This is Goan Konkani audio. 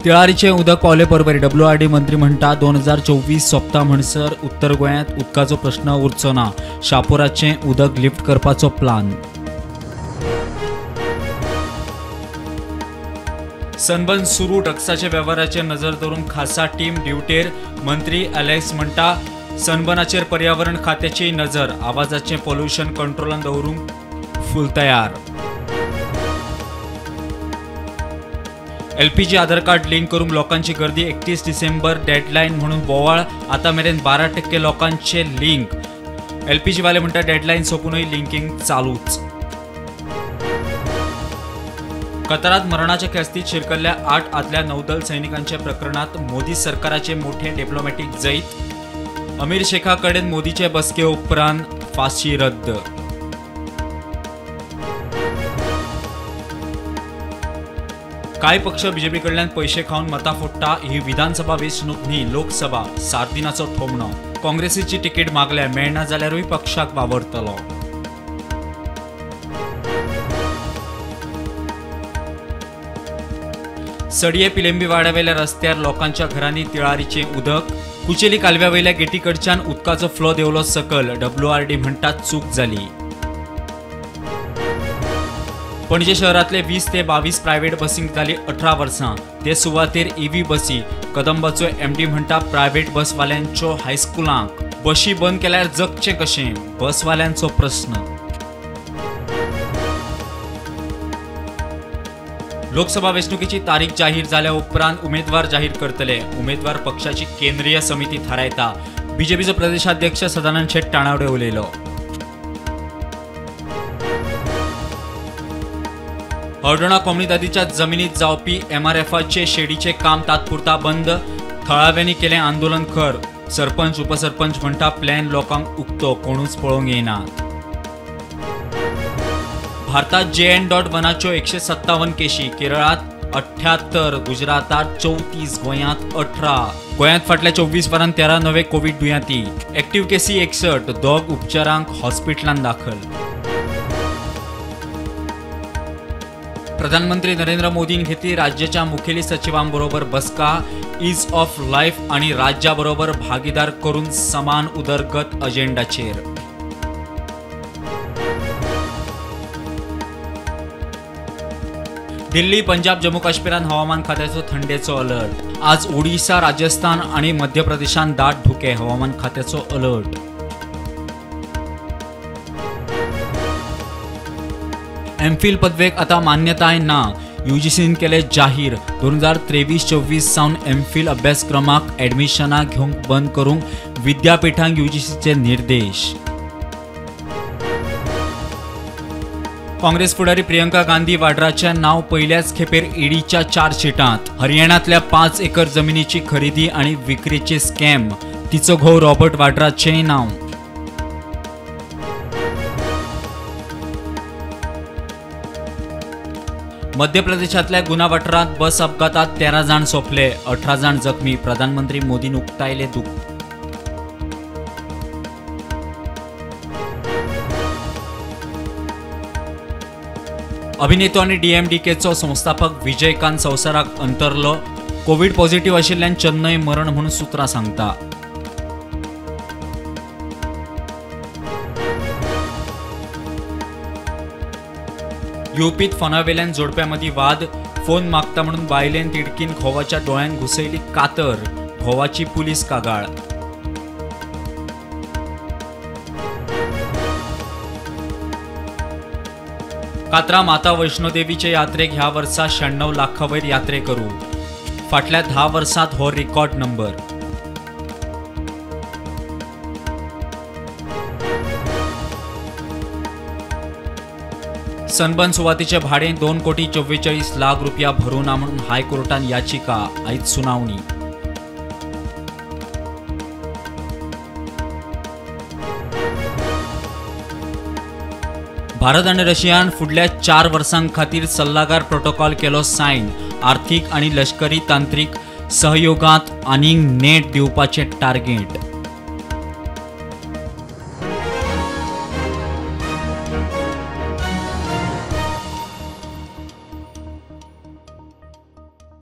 तिळारीचें उदक पावले परबरी डब्ल्यूआरडी मंत्री म्हणटा 2024 सोंपता म्हणसर उत्तर गोंयांत उदकाचो प्रश्न उरचो ना. शापोराचें उदक लिफ्ट करपाचो प्लान. सनबर्न सुरू ड्रग्साच्या वेव्हाराचेर नजर दवरून खासा टीम ड्युटेर. मंत्री अलेक्स म्हणटा सनबर्नाचेर पर्यावरण खात्याची नजर. आवाजाचें पोल्युशन कंट्रोलान दवरूंक फूल तयार. एलपीजी आधार कार्ड लिंक करूंक लोकांची गर्दी. 31 डिसेंबर डेडलायन म्हणून बोवाळ. आतां मेरेन 12% लोकांचे लिंक. एलपीजी वाले म्हणटा डेडलायन सोंपूनय लिंकिंग चालूच. कतारात मरणाच्या ख्यास्तीत शिरकल्ल्या 8 आदल्या नौदल सैनिकांच्या प्रकरणात मोदी सरकाराचे मोठे डिप्लोमॅटिक जैत. अमीर शेखा कडेन मोदीचे बसके उपरांत फाशी रद्द. कांय पक्ष बीजेपी कडल्यान पैशे खावन मतां फोडटा. ही विधानसभा वेंचणूक न्ही, लोकसभा. सार्दिनाचो थोमणो. काँग्रेसीची तिकीट मागल्या, मेळना जाल्यारूय पक्षाक वावरतलो. सडये पिलेंबी वाड्यावेल्या रस्त्यार लोकांच्या घरांनी तिळारीचें उदक. कुचेली कालव्यावेल्या गेटीकडच्यान उदकाचो फ्लो देंवलो सकल. डब्ल्यूआरडी म्हणटा चूक जाली. पणजे शहरांतले 20 ते 22 प्रायव्हेट बसींक जाली 18 वर्सां. ते सुवातेर ईव्ही बसी. कदंबाचो एमडी म्हणटा प्रायव्हेट बसवाल्यांच्यो हायस्कुलांक बशी बंद केल्यार जगचें कशें, बसवाल्यांचो प्रस्न. लोकसभा वेंचणुकेची तारीख जाहीर जाल्या उपरांत उमेदवार जाहीर करतले. उमेदवार पक्षाची केंद्रीय समिती थारायता. बीजेपीचो प्रदेशाध्यक्ष सदानंद शेट ताणावडे उलयलो. हळदोणा कोमुनिदादीच्या जमिनीत जावपी एमआरएफाचे शेडीचे काम तात्पुरता बंद. थळाव्यांनी केलें आंदोलन खर. सरपंच उपसरपंच म्हणटा प्लॅन लोकांक उक्तो, कोणूच पळोवंक येनात. भारतात JN.1च्यो 157 केशी. केरळात 78, गुजरातात 34, गोंयांत 18. गोंयांत फाटल्या 24 वरांत 13 नवे कोवीड दुयेंती. एक्टिव्ह केसी 61, 2 उपचारांक हॉस्पिटलांत दाखल. प्रधानमंत्री नरेंद्र मोदीन घेतली राज्याच्या मुखेली सचिवांबरोबर बसका. ईज ऑफ लायफ आणि राज्याबरोबर भागीदार करून समान उदरगत अजेंडाचेर. दिल्ली, पंजाब, जम्मू काश्मीरान हवामान खात्याचो थंडेचो अलर्ट. आज ओडिशा, राजस्थान आणि मध्य प्रदेशान दाट धुके. हवामान खात्याचो अलर्ट. एमफिल पदवेक आता मान्यताय ना. यूजीसीन केले जाहीर. 2023-24 सावन एमफिल अभ्यासक्रमाक ॲडमिशनां घेवंक बंद करूंक विद्यापीठांक यूजीसीचे निर्देश. काँग्रेस फुडारी प्रियंका गांधी वाड्राचें नांव पयल्याच खेपेर ईडीच्या चार्जशीटांत. हरियाणांतल्या 5 एकर जमिनीची खरेदी आनी विक्रीचे स्कॅम. तिचो घोव रॉबर्ट वाड्राचेंय नांव. मध्य प्रदेशांतल्या गुना वाठारांत बस अपघातात 13 जाण सोंपले, 18 जाण जखमी. प्रधानमंत्री मोदीन उक्तायलें दुख्ख. अभिनेतो आनी डीएमडीकेचो संस्थापक विजयकांत संवसाराक अंतरलो. कोवीड पॉझिटिव्ह आशिल्ल्यान चेन्नय मरण म्हणून सूत्रां सांगता. युपीत फोनावेल्यान जोडप्यामदीं वाद. फोन मागता म्हणून बायलेन तिडकीन घोवाच्या डोळ्यान घुसयली कातर. घोवाची पुलीस कागाळ. कात्रा माता वैष्णोदेवीचे यात्रेक ह्या वर्सा 96 लाखां वयर यात्रेकरू. फाटल्या 10 वर्सांत हो रिकॉर्ड नंबर. सनबर्न सुवातेचे भाडें 2,44,00,000 रुपया भरूं ना म्हणून हायकोर्टान याचिका. आयज सुनावणी. भारत आनी रशियान फुडल्या 4 वर्सां खातीर सल्लागार प्रोटोकॉल केलो सायन. आर्थिक आनी लष्करी तांत्रिक सहयोगांत आनीक नेट दिवपाचें टार्गेट.